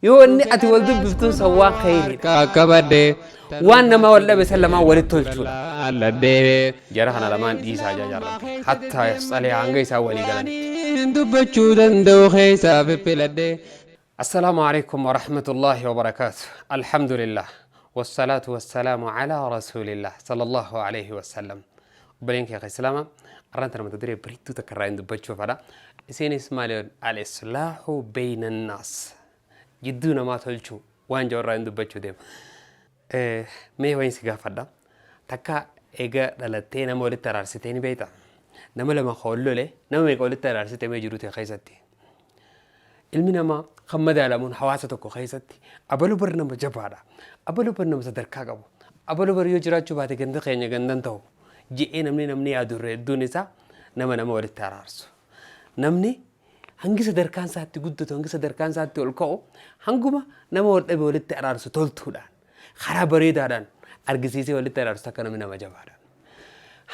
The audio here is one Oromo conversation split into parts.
Yoo inni ati wal dubbiftuun san waan kheyriidha. Qabadhe. Waan nama wal dhabe san lamaan walitti tolchuudha. Alladhee. Jara kana lamaan dhiisaa jaa Rabbi. Hattaa yasxalee hanga isaan walii galanitti. Dubbachuu danda'u keessaa fiffiladhe. Assalaamu alaikum wa rahmatullahi wa barakaatu. Alhamdulillah. Wassalaatu wassalaamu alaa rasuulillah sallallahu alaihi wasallam. Obboleen kee islaama arraan tana mata duree bareedduu takka irraa hin dubbachuu fedha. Isinis maali? Al-islaahu bayna annaas. Jidduu namaa tolchuu waan jiru irraa hin dubbachuu deema. Mee wayin si gaafadha. Takka eega dhalattee nama walitti araarsitee ni beektaa? Nama lama ka wal lole nama meeqa walitti araarsite mee jiruu ta'e keessatti? Ilmi namaa kan madaalamuun hawaasa tokko keessatti abalu bar nama jabaadha. Abalu bar nama sadarkaa qabu. Abalu bar yoo jiraachuu baate ganda keenya gandan ta'u je'ee namni yaadu irra hedduun isaa nama nama walitti araarsu. Namni hangi sadarkaan isaatti guddatu, hangi sadarkaan isaatti ol ka'u, hanguma nama wal dhabe walitti araarsu toltuudhaan, karaa bareedaadhaan argisiisee walitti araarsu akka namni nama jabaadha.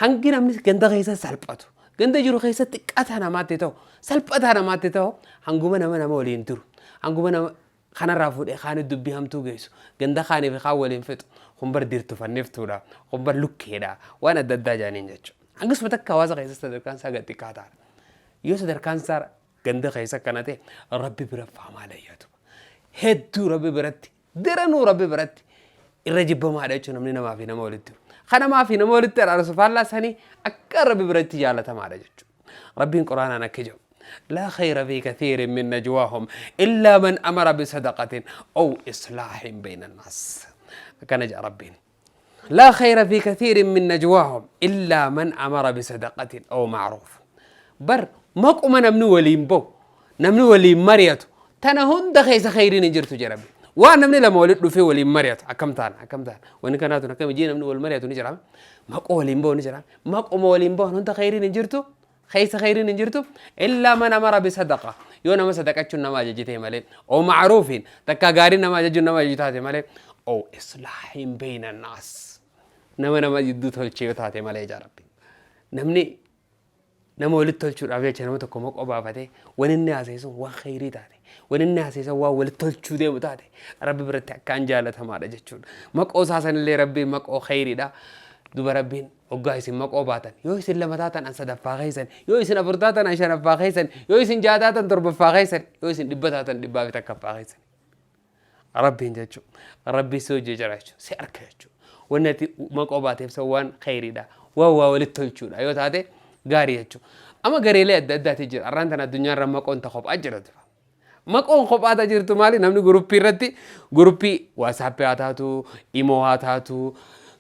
Hangi namni ganda keessa salphatu, ganda jiru keessatti xiqqataa namaatti ta'u, salphataa namaatti ta'u, hanguma nama nama waliin turu, hanguma nama kanarraa fuudhee kaanii dubbii hamtuu geessu, ganda kaanii fi kaan waliin fixu, kun bar dirtufanniftuudha, kun bar lukkeedha, waan adda addaa jaaniin jechuudha. Hangisuma takka hawaasa keessatti sadarkaan isaa gad xiqqaataadha. Yoo sadarkaan isaa ganda keessa akkana ta'e, Rabbi bira faamaa layyatu. Hedduu Rabbi biratti, daranuu Rabbi biratti irra jibbamaadha jechuun namni namaa fi nama walitti jiru. Kan namaa fi nama walitti araarsu faallaa sanii akka Rabbi biratti jaalatamaadha jechuudha. Rabbiin Quraanaan akka jedhu: لا خير في كثير من نجواهم إلا من أمر بصدقة أو إصلاح بين الناس. Akkana jedha Rabbiin. لا خير في كثير من نجواهم إلا من أمر بصدقة أو معروف. Bar maquma namni waliin bahu, namni waliin mari'atu, tana hunda keessa kheyriin hin jirtu jedha Rabbi. Waan namni lama walitti dhufee waliin mari'atu, akkam taana, akkam taana, wanni kanaatu akkam ijii namni wal mari'atu ni jira. Maqoo waliin bahu ni jira. Maquma waliin bahu hunda kheyriin hin jirtu. Keessa kheyriin hin jirtu. إلا من أمر بصدقة. Yoo nama sadaqachuun nama ajajite malee. أو معروف. Takka gaarii nama ajajuun nama ajaju taate malee. أو إصلاح بين الناس. Nama nama jidduu tolchee yoo taate malee jaa Rabbi. Namni nama walitti tolchuudhaaf jecha nama tokko maqoo baafatee, wani inni haasa'e sun waan kheyrii taate, wani inni haasa'e sun waan walitti tolchuu deemu taate, Rabbi biratti akkaan jaalatamaadha jechuudha. Maqoo isaa sanillee Rabbiin maqoo kheyriidha. Duba Rabbiin hoggaa isin maqoo baatan, yoo isin lama taatan an sadaffaa keessan, yoo isin afur taatan an shanaffaa keessan, yoo isin jaha taatan torbaffaa keessan, yoo isin 100 taatan dhibbaa fi takkaffaa keessan. Rabbiin jechuudha. Rabbi si hojii jira jechuudha. Si arka jechuudha. Wanni ati maqoo baateef san waan kheyriidha. Waan waa walitti tolchuudha yoo taate gaarii jechuudha. Amma gareelee adda addaati jira. Arraan tana addunyaa irra maqoon ta kophaa jira. Maqoon kophaata jirtu maali? Namni guruppii irratti, guruppii WhatsAppii haa taatu, Imo haa taatu.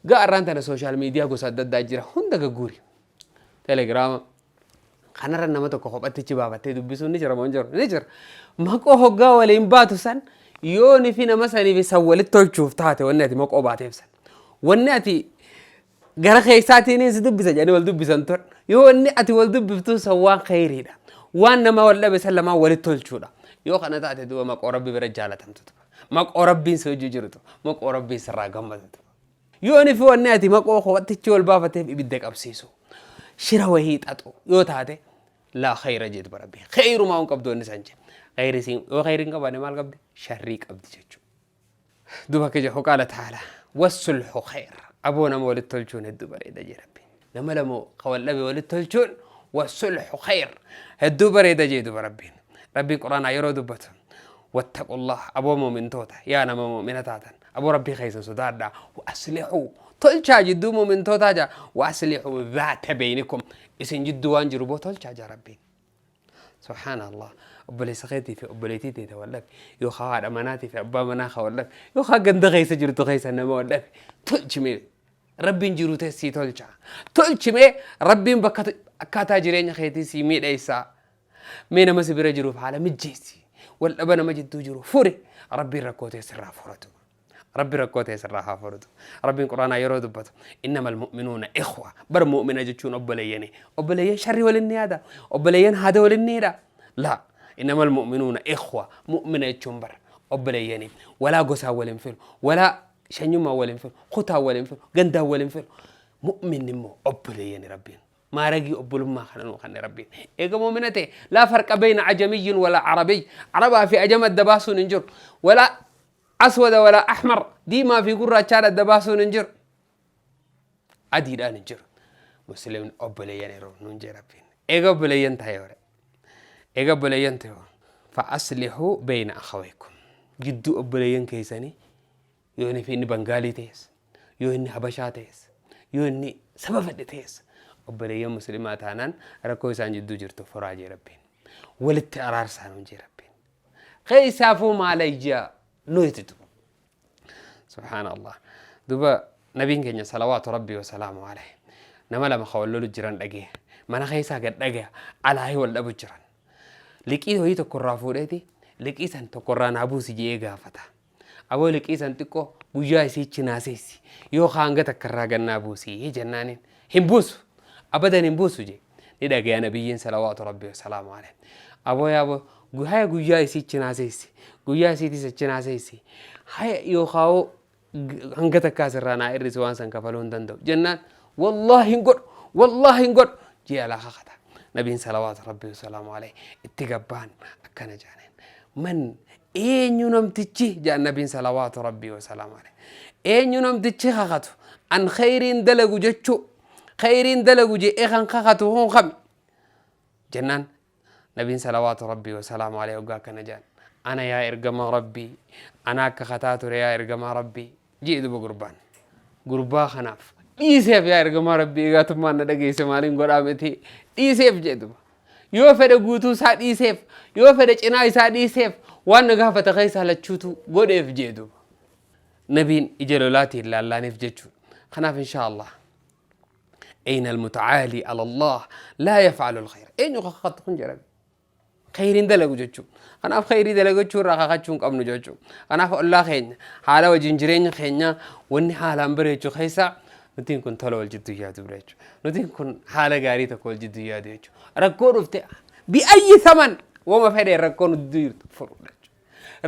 Gaa arraan tana social media gosa adda addaa jira. Hunda gagguuri. Telegram. Kanarra nama tokko kophattichi baafattee dubbisuun ni jira moo hin jiru? Ni jira. Maqoo hoggaa waliin baatu san yoo ni fi nama saniif san walitti tolchuuf taate, wanni ati maqoo baateef san. Wanni ati gara keessaatiin si dubbisa jedhanii wal dubbisan tun, yoo wanni ati wal dubbiftu san waan kheyriidha. Waan nama wal dhabe san lamaan walitti tolchuudha. Yoo kana taate duuba maqoo Rabbi bira jaalatamtu. Maqoo Rabbiin si hojii jirtu. Maqoo Rabbiin sirraa gammadu. Yoo ni fi wanni ati maqoo kophattichi wal baafateef ibidda qabsiisu, shira wahii xaxu yoo taate, لا خير jeetu Rabbi. Kheyrumaa hin qabdu wanni san jee. Kheyri siin yoo kheyri hin qabaanne maal qabdi? Sharrii qabdi jechuudha. Duba akka jedhu قال تعالى: والصلح خير. Aboo nama walitti tolchuun hedduu bareeda jee Rabbi. Nama lama ka wal dhabe walitti tolchuun والصلح خير. Hedduu bareeda jee duba Rabbiin. Rabbiin Quraanaa yeroo dubbatu: واتقوا الله. Aboo mu'mintoota, yaa nama mu'mina taatan, aboo Rabbii keessan sodaadhaa. وأصلحوا tolchaa jidduu mu'mintootaa jaa. وأصلحوا ذات بينكم. Isin jidduu waan jiru boo tolchaa jaa Rabbiin. سبحان الله, obboleessa keetii fi obboleettii teete wal dhabe, yookaan haadha manaatii fi abbaa manaa ka wal dhabe, yookaan ganda keessa jirtu keessa nama wal dhabe tolchimee Rabbiin jiru ta'e sii tolcha. Tolchimee Rabbiin bakka akkaataa jireenya keetii sii miidheessaa. Mee nama si bira jiruuf haala mijjeessi. Wal dhaba nama jidduu jiru furi. Rabbiin rakkoo ta'e sirraa furatu. Rabbi rakkoo ta'e sirraa haa furatu. Rabbiin Quraanaa yeroo dubbatu: إنما المؤمنون إخوة. Bar mu'mina jechuun obboleeyyani. Obboleeyyan sharri waliin ni yaada. Obboleeyyan haada waliin ni hidha. لا إنما المؤمنون إخوة. Mu'mina jechuun bar obboleeyyani. Walaa gosaan waliin filu. Walaa shanyummaan waliin filu. Kutaan waliin filu. Gandaan waliin filu. Mu'minni immoo obboleeyyani Rabbiin. Maaragii obbolummaa kana nuu kanne Rabbiin. Eega mu'mina ta'e laa farqa bayna ajamiyyin walaa arabiy. Arabaa fi ajama adda baasuun hin jiru. Walaa aswada walaa ahmar diimaa fi gurraachaan adda baasuun hin jiru. Adiidhaan hin jiru. Muslimni obboleeyyan yeroo nuun jee Rabbiin. Eega obboleeyyan ta'e hore. Eega obboleeyyan ta'e fa aslihuu bayna akhawaykum. Jidduu obboleeyyan keessanii yoo inni fi inni Bangaalii ta'es, yoo inni Habashaa ta'es, yoo inni saba fedhe ta'es obboleeyyan muslimaa taanaan rakkoo isaan jidduu jirtu furaa jee Rabbiin. Walitti araarsaa nuun jee Rabbiin. Keessaafuu maalayyaa nu ititu. Subhaanallah. Duba nabiin keenya salawaatu Rabbii wasalaamu alayhi nama lama ka wal lolu jiran dhagee mana keessaa gad dhagaya alaahii wal dhabu jiran. Liqii hoyii tokko irraa fuudheeti liqii san tokko irraa naa buusi je'ee gaafata. Aboo liqii san xiqqoo guyyaa isiichi naa seessi yoo ka hanga takka irraa gad naa buusi jennaaniin hin buusu abadan hin buusu jee ni dhagaya nabiyyiin salawaatu Rabbii wasalaamu alayhi. Aboo yaa aboo haya guyyaa isiichi naa seessi guyyaa isiitis achi naa seessi haya yookaawoo hanga takkaa sirraa naa irrisi waan san kafaluu hin danda'u jennaan wallaahi hin godhu wallaahi hin godhu jee alaa kakata. Nabiin salawaatu Rabbii wasalaamu alayhi itti gabbaan akkana jaaneen man eenyu namtichi jaan nabiin salawaatu Rabbii wasalaamu alayhi eenyu namtichi kakatu an khayriin dalagu jechuu khayriin dalagu je'ee kan kakatu kun kami jennaan Nabiin salawaatu Rabbii wasalaamu alayhi hoggaa akkana jedhan ana yaa ergamaa Rabbii ana akka kataa ture yaa ergamaa Rabbii ji'i duba gurbaan gurbaa kanaaf dhiiseef yaa ergamaa Rabbii eegaatummaan na dhageesse maaliin godhaa miti dhiiseef jee duba yoo fedhe guutuu isaa dhiiseef yoo fedhe cinaa isaa dhiiseef waan na gaafata keessaa lachuutu godheef jee duba nabiin ija lolaatiin laallaaniif jechuudha kanaaf inshaa Allah Ayna almuta'aalii ala Allah laa yaf'alu alkhayra. Eenyu kakattu kun jedhame. Khayriin dalagu jechuudha. Kanaaf khayrii dalagachuu irraa kakachuu hin qabnu jechuudha. Kanaaf ollaa keenya haala wajjin jireenya keenya wanni haalaan bareechu keessaa nutiin kun tola wal jidduu yaadu bira jechuudha. Nutiin kun haala gaarii tokko wal jidduu yaadu jechuudha. Rakkoo dhufte bi'ayyi saman wama fedhe rakkoo nu jidduu jirtu furuudha jechuudha.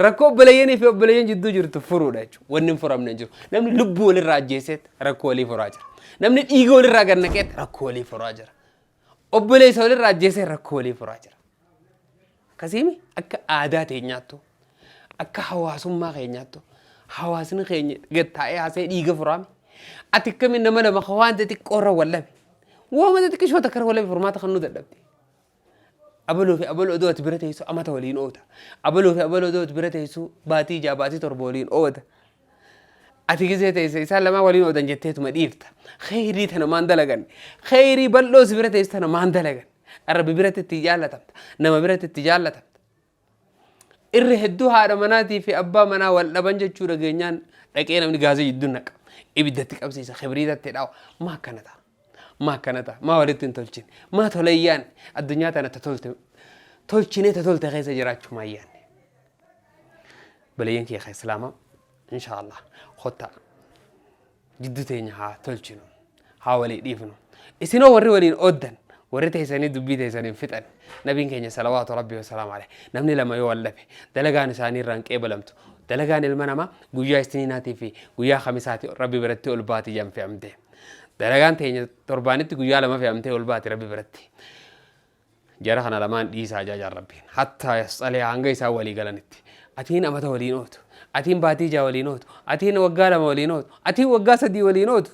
Rakkoo obboleeyyanii fi obboleeyyan jidduu jirtu furuudha jechuudha. Wanni hin furamne hin jiru. Namni lubbuu walirraa ajjeeseet rakkoo walii furaa jira. Namni dhiiga walirraa gad naqeet rakkoo walii furaa jira. Obboleessa walirraa ajjeesee rakkoo walii furaa jira. Akkasiimi akka aadaa teenyaattu akka hawaasummaa keenyaattu hawaasni keenya gad taa'ee haasa'ee dhiiga furaame. Ati akkamiin nama lama ka waan xixiqqoo irra wal dhabe. Waama xixiqqishoo takka irra wal dhabe furmaata kan nu dadhabde. Abaluu fi abaluu odoo ati bira teessu amata waliin oota. Abaluu fi abaluu odoo ati bira teessu baatii ja'a baatii torba waliin oota. Ati gisee teesse isaan lamaan waliin ootan jetteetuma dhiifta. Kheyrii tana maan dalagan. Kheyrii bal'oo si bira teessu tana maan dalagan. Rabbi biratti itti jaallatamta. Nama biratti itti jaallatamta. Irra hedduu haadha manaatii fi abbaa manaa wal dhaban jechuu dhageenyaan dhaqee namni gaazii jidduu naqa. Ibiddatti qabsiisa, kibriitatti dhawa. Maa akkana ta'a? Maa akkana ta'a? Maa walitti hin tolchine? Maa tola hin yaanne? Addunyaa tana ta tolte tolchinee ta tolte keessa jiraachuu maa hin yaanne? Baleeyyan kiyya ka Islaamaa insha Allah kottaa jidduu teenya haa tolchinu haa walii dhiifnu isinoo warri waliin ooddan warri teessanii dubbii teessan hin fixan nabiin keenya salawaatu rabbii wasalaamu alayhi namni lama yoo wal dhabe dalagaan isaanii irraan qeebalamtu dalagaan ilma namaa guyyaa istiniinaatii fi guyyaa kamisaati rabbi biratti ol baati jan fe'amte dalagaan teenya torbaanitti guyyaa lama fe'amtee ol baati rabbi biratti Jara kana lamaan dhiisaa jajaan Rabbiin. Hattaa yasxalihaa hanga isaan walii galanitti. Atiin amata waliin ootu. Atiin baatii jaha waliin ootu. Atiin waggaa lama waliin ootu. Atiin waggaa sadii waliin ootu.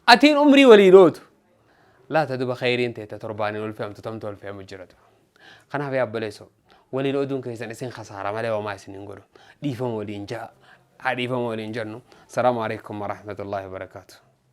Atiin umrii waliin ootu. Laata duba khayriin teetta torbaaniin ol fe'amtu tamtu ol fe'amu jira duba. Kanaaf yaa obboleessoo waliin oduun keessan isin khasaara malee homaa isin hin godhu. Dhiifama waliin ja'a. Haa dhiifama waliin jennu. Salaamu alaikum warahmatullaahi wabarakaatu.